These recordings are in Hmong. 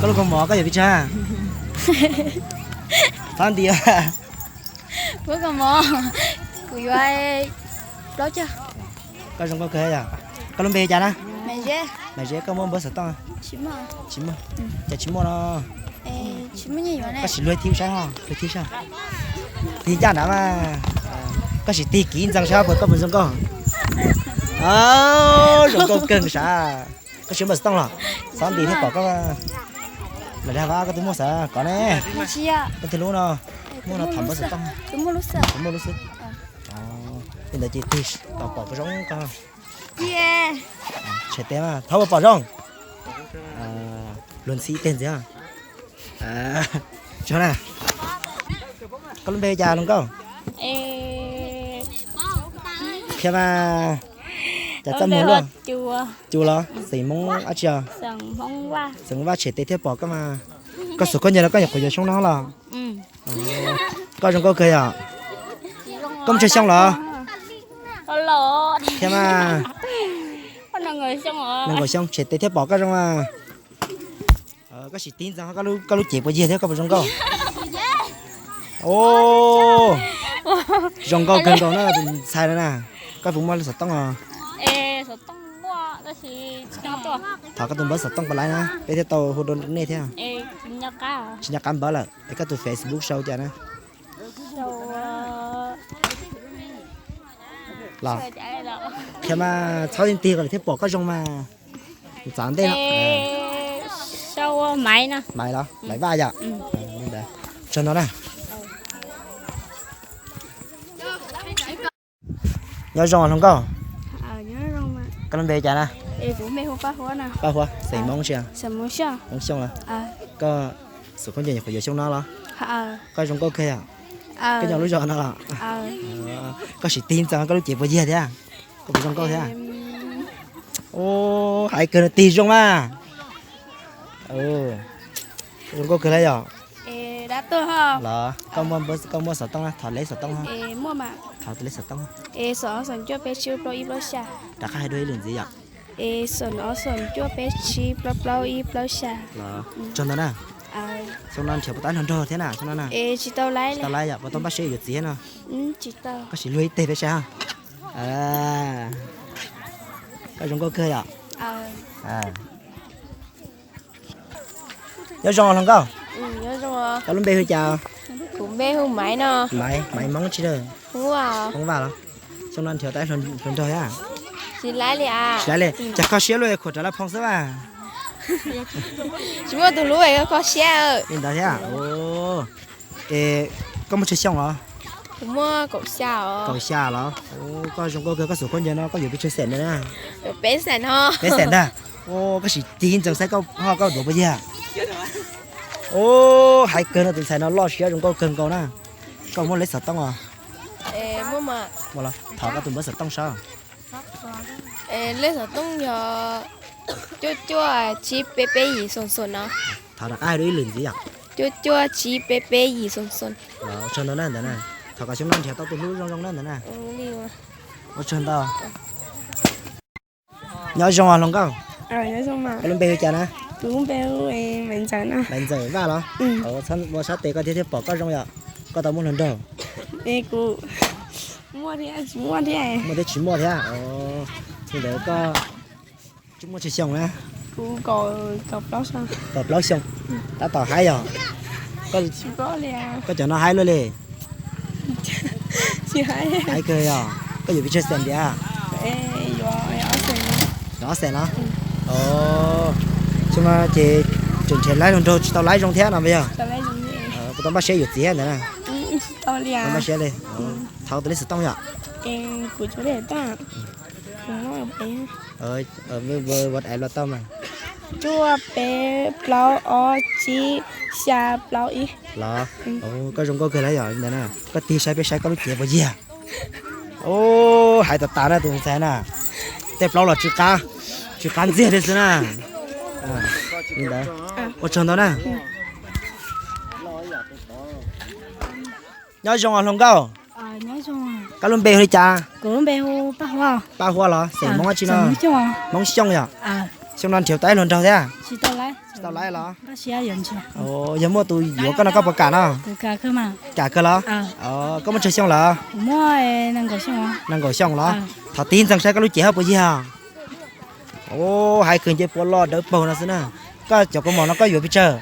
Koj lub kaus mom koj yuav pes tsawg? Txhob nti. Kuv kaus mom, kuv yuav plaub caug. Koj zoo nkauj kawg yom. Koj lub npe li cas na? Maiv Zeb, koj muaj npawb xov tooj? Tsis muaj. Cas tsis muaj no? Koj sim luag thib saib ho, luag thib saib. Tig ncaj nrad mas. Koj sim tig kiv ntxees saib puas koj puas zoo nkauj. Zoo nkauj kawg sav. Koj siv npawb xov tooj los? Txhob nti thiab pom koj. Los dag vaj koj twb muaj xav kov ne. Koj tig lub no, muaj no thov npawb xov tooj. Muaj lub xwb. Li ntawd ces tig tau pom koj zoo koj. Tshem tes mas thov ua pom zoo. Luag ntxhi ib teg ntxiv. Tso na. Koj lub npe li cas hluas nkauj? Qhia mas. Cas txaj muag luaj. Cus los xeem Hmoob dab tsi os? Xeem Vaj, tshem tes thiab pom koj mas. Koj xub khaub ncaws no koj nyuam qhuav yuav xyoo no los? Koj zoo nkauj kawg yom. Koj muaj tsawg xyoo los? Qhia mas. Nees nkaum xyoo, tshem tes thiab pom koj zoo mas. Koj sim tig ntxees koj lub cev puas yig thiab koj puas zoo nkauj. Zoo nkauj kawg nkaus na tus ntxhais no na. Koj puas muaj xov tooj os? Thov koj tus npawb xov tooj puas laib na peb thiaj tau hu dua nej thiab. Tsis nco qab npawb lawm es koj tus Facebook sau cas na? Los, qhia mas txhob tig tig kom lawv thiaj pom koj zoo mas. Txav ntej no. Maiv los Maiv Vaj yom. Tsaug ntau na. Nyob zoo hluas nkauj. Koj lub npe cas na? Paj Huab, xeem Hmoob tsi? Hmoob Xyooj los? Koj xub khaub ncaws nyuam qhuav yuav xyoo no los? Koj zoo nkauj kawg yom. Koj nyob lub zos no los? Koj sim tig ntxees koj lub cev puas yig thiab? Koj puas zoo nkauj thiab? Hais kawg no tig zoo mas. Zoo nkauj kawg li yom. Los koj muaj xov tooj na, thov leb xov tooj. Thov leb xov tooj. Rov qab hais dua ib lwm ntxiv yom. Ob xoom cuaj peb tsib plaub plaub ib plaub xya. Los tsaug ntau na. Xyoo no nrhiav puas tau ib hluas nraug thiab na xyoo no na? Tsis tau laib yom, puas tau npaj siab yuav txiv thiab no? Koj sim luag ib teg peb saib. Koj zoo nkauj kawg yom. Nyob zoo hluas nkauj. Koj lub npe hu cas? Maiv, Maiv Hmoob tsi? Hmoob Vaj los? Xyoo no nrhiav tau ib hluas nraug thiab? Tsis laib li, cas kho siab luaj khuam rov laj phoo xwb mas. Tsis muaj tus hlub kho siab. Li ntawd thiab. Es koj muaj tsawg xyoo los? Kaum xya los? Koj zoo nkauj kawg, koj xub khaub ncaws no koj yuav pes tsawg xees ntag na? Peb xees ntag. Koj sim tig ntxees saib koj ho koj duav puas yig. Hais kawg no tus ntxhais no loj siab zoo nkauj kawg nkaus na. Koj muaj leb xov tooj os? Thov koj tus npawb xov tooj saib. Leb xov tooj yog cuaj cuaj tsib peb peb yim xoom xoom no. Thov rov qab hais dua ib lwm ntxiv yom. Cuaj cuaj tsib peb peb yim xoom xoom. Ua tsaug ntau na ntawd na. Thov kom xyoo no nrhiav tau tus hlub zoo zoo na ntawd na. Ua tsaug ntau. Nyob zoo hluas nkauj. Koj lub npe hu cas na? Maiv Ntxawm Vaj los? Ua sab tes koj thiaj thiaj pom koj zoo yom. Koj tau muaj hluas nraug? Muaj thiab tsis muaj thiab. Li ntawd koj muaj tsawg xyoo na? Kaum plaub xyoo. Tab tom haib yom. Koj cov no haib luaj li. Haib kawg yom. Koj yuav pes tsawg xees ntiav? Ob xees los? Xyoo no ces tseem nrhiav laib hluas nraug tsis tau laib zoo thiab no yog? Puas tau npaj siab yuav txiv ntawd na? Npaj siab li. Thov tus lej xov tooj yom. Ua tau mas. Cuaj peb plaub ob tsib xya plaub ib. Los, koj zoo nkauj kawg li yom ntawd na. Koj tig saib peb saib koj lub cev puas yig. Hais tas tas na tus ntxhais na. Tej plaub los tsw qab, tsw qab ntxiag li xwb na. Li ntawd, ua tsaug ntau na. Nyob zoo hluas nkauj. Koj lub npe hu li cas? Paj Huab los? Xeem Hmoob dab tsi no? Hmoob Xyooj yom? Xyoo no nrhiav tau ib hluas nraug thiab? Tsis tau laiv los? Yog muaj tus yuav koj no koj puas kam no? Kam kawg los? Koj muaj tsawg xyoo lawm? Nees nkaum xyoo los? Thov tiv ntxees saib koj lub cev hab puas yog. Hais kawg nce puav lo dawb paug no xwb na. Koj cov kaus mom no koj yuav pes tsawg?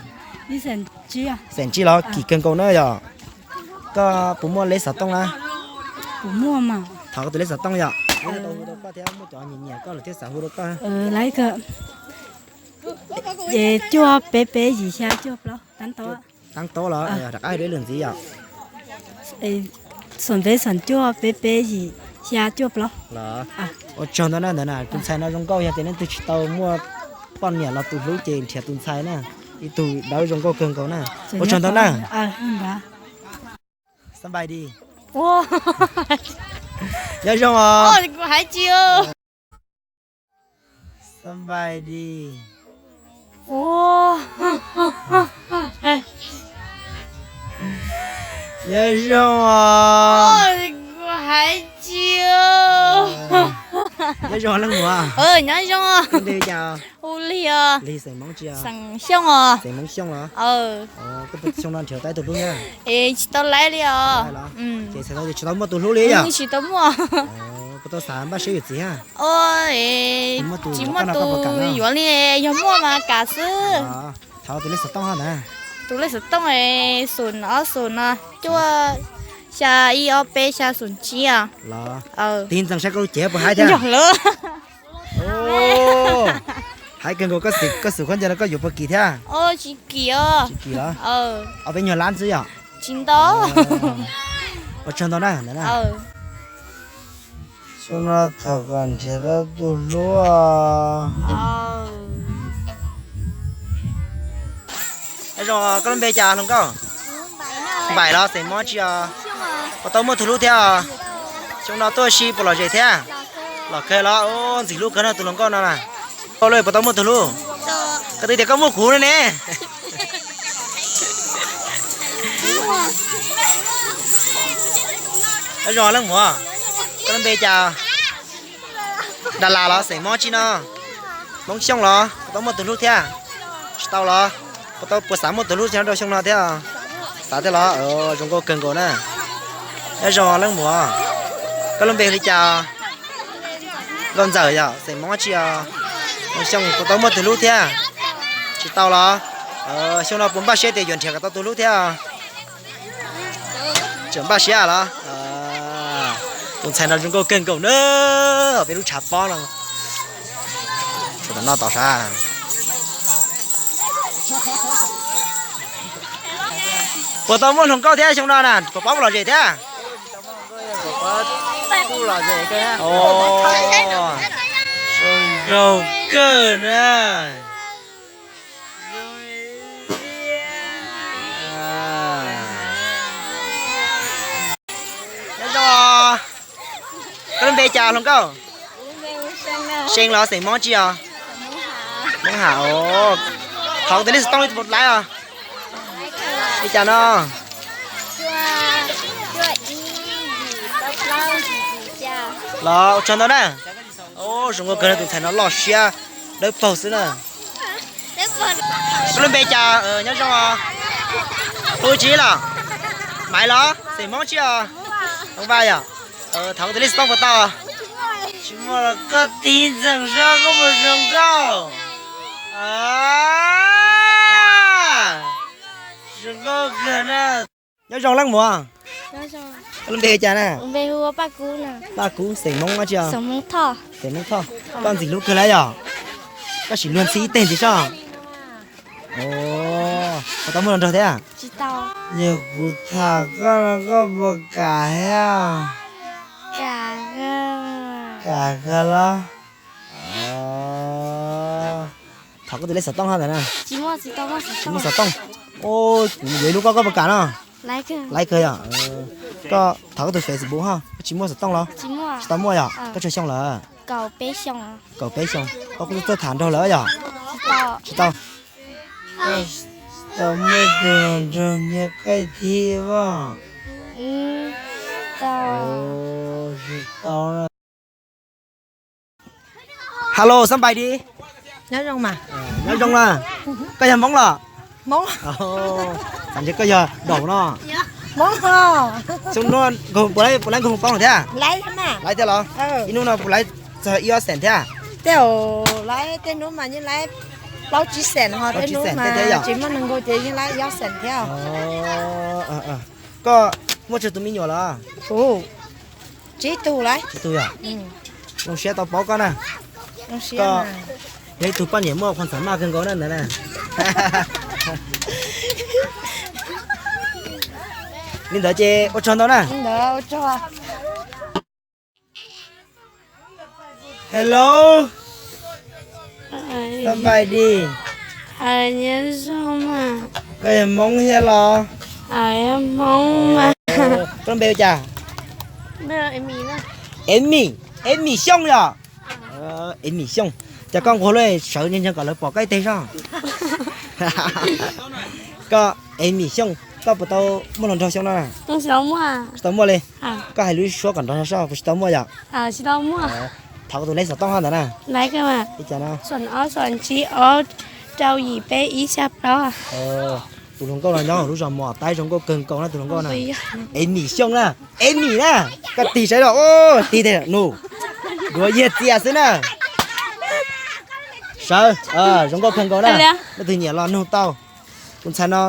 Xeem tsib los kim kawg nkaus na yom. Koj puas muaj leb xov tooj na? Thov koj tus leb xov tooj yom. Tau hu rau koj thiab muaj cov nyiam nyiam koj lawm thiaj xav hu rau koj. Cuaj peb peb yim xya cuaj plaub. Tab tom los rov qab hais rau ib lwm ntxiv yom. Xoom peb xoom cuaj peb peb yim xya cuaj plaub. Los ua tsaug ntau na, ntawd na tus ntxhais no zoo nkauj, yog tias leej twg tsis tau muaj poj niam los tus hlub ces nrhiav tus ntxhais na, ib tug dawb zoo nkauj kawg nkaus na. Ua tsaug ntau na. Xab npais di. Nyob zoo os. Xab npais di. Nyob zoo os. Nyob zoo leej muam. Nyob zoo. Koj npe li cas? Hu Lig os. Lig xeem Hmoob tsi os? Xeem Xyooj os. Xeem Hmoob Xyooj los? Koj xyoo no nrhiav tau ib tug hlub thiab? Tsis tau laiv li os. Ces txhais tau tias tsis tau muaj tus hlub li yom? Tsis tau muaj. Puas tau xav npaj siab yuav txiv thiab? Tsis muaj tus yuav li, yog muaj mas kam xwb. Thov tus lej xov tooj hab ntawd. Tus lej xov tooj xoom ob xoom no cuaj xya ib ob peb xya xoom tsib os. Los tig ntxees saib koj lub cev puas haib thiab. Haib kawg nkaus, koj xum khaub ncaws no koj yuav puas kim thiab? Tsis kim os. Tsis kim los? Ob peb nyuag lab xwb yom? Tsis ntau. Ua tsaug ntau na. Xyoo no thov kom nrhiav tau tus hlub. Nyob zoo, koj lub npe cas hluas nkauj? Npaim los xeem Hmoob tsi os? Puas tau muaj tus hlub thiab os? Xyoo no tuaj si puas lom zem thiab? Lom kawg los? Ntxim hlub kawg no tus hluas nkauj no na. Koj lub puas tau muaj tus hlub? Koj twb tias koj muaj kuv no ne. Nyob zoo leej muam, koj lub npe cas? Dalas los xeem Hmoob tsi no? Hmoob Xyooj los? Puas tau muaj tus hlub thiab? Tsis tau los? Puas tau, puas xav muaj tus hlub rau xyoo no thiab? Xav thiab los? Zoo nkauj kawg nkaus na. Nyob zoo leej muam, koj lub npe hu li cas? Nkauj Ntxawm yom, xeem Hmoob tsi os? Hmoob Xyooj, puas tau muaj tus hlub thiab? Tsis tau los? Xyoo no puas npaj siab tias yuav nrhiav kom tau tus hlub thiab? Tseem npaj siab los? Tus ntxhais no zoo nkauj kawg nkaus na, peb lub tshav pob no. Tam no tod sab. Puas tau muaj hluas nkauj thiab xyoo no na, puas paub lom zem thiab? Zoo nkauj kawg na. Nyob zoo, koj lub npe cas hluas nkauj? See los xeem Hmoob tsi os? Hmoob Ham os. Thov tus lej xov tooj ib tug laiv os. Li cas no? Los ua tsaug ntau na. Zoo nkauj kawg, tus ntxhais no loj siab dawb paug xwb na. Koj lub npe cas? Nyob zoo os. Hu tsi los? Maiv los? Xeem Hmoob tsi os? Hmoob Vaj yom. Thov koj tus lej xov tooj puas tau? Tsis muaj los koj tig ntxees saib koj puas zoo nkauj. Zoo nkauj kawg na. Nyob zoo leej muam. Koj lub npe cas na? Paj Kub, xeem Hmoob tsi os? Xeem Hmoob Thoj. Koj ntxim hlub kawg lawm yom? Koj sim luag ntxhi ib teg ntxiv soj. Puas tau muaj hluas nraug thiab? Yog kuv tham koj no koj puas kam thiab? Kam kawg los? Thov koj tus lej xov tooj hab ntawd na. Tsis muaj xov tooj. Kuv yuav ib lub koj, koj puas kam no? Laiv kawg yom. Koj thov koj tus Facebook hab. Koj tsis muaj xov tooj los? Tsis tau muaj yom. Koj tsawg xyoo lawm? Kaum peb xyoo. Koj kuj txawj tham nraug lawm yom? Tsis tau. Tau muaj tus nraug nyiag qaij thib vaj. Tsis tau. Hello, xab npais di. Nyob zoo mas. Nyob zoo na. Koj yog Hmoob los? Hmoob. Tam ntsis koj yog daum no. Hmoob ho. Xyoo no puas laib nkaug hoo paub no thiab? Laib thiab los? Ib hnub no puas laib txog ib ob xees thiab? Tej laib, tej hnub mas yeej laib plaub tsib xees ho, tej hnub mas tsis muaj neeg nkaug ces yeej laib ib ob xees thiab. Koj muaj tsawg tus me nyuam los? Tsib tug lauj. Tsib tug yog? Zoo siab tau paub koj na. Koj yog ib tug poj niam muaj qhua xam maj kawg nkaus na ntawd na. Li ntawd ces ua tsaug ntau na. Hello. Somebody. Koj yog Hmoob thiab los? Koj lub npe hu cas? Emi, Emi Xyooj yog? Emi Xyooj, cas koj nquag luaj, sawv ntsees kom lawv pom koj ib teg soj. Koj Emi Xyooj, koj puas tau muaj hluas nraug xyoo no? Tsis tau muaj li. Koj hais lub suab kom nrov nrov soj, puas tsis tau muaj yom? Thov tus lej xov tooj ho ntawd na. Ib, ob, xom tsib, ob, rau yim, peb, ib, xya, plaub. Tus hluas nkauj no nyob hauv lub zos Mos Taib zoo nkauj kawg nkaus na tus hluas nkauj no. Emi Xyooj na, Emi na, koj tig saib los, tig tes nus, duav yiag txias xwb na. Sawv, zoo nkauj kawg nkaus na. Leej twg nyiam los nug tau. Tus ntxhais no,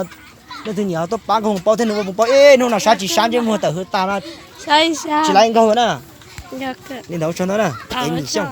leej twg nyiam tuaj pab nkaug hoo paub thiab nug hoo paub, ib hnub no sab tsis sab ntsej muag tawm hwv tas no, tsis laib nkaug na. Li ntawd ua tsaug ntau na, Emi Xyooj.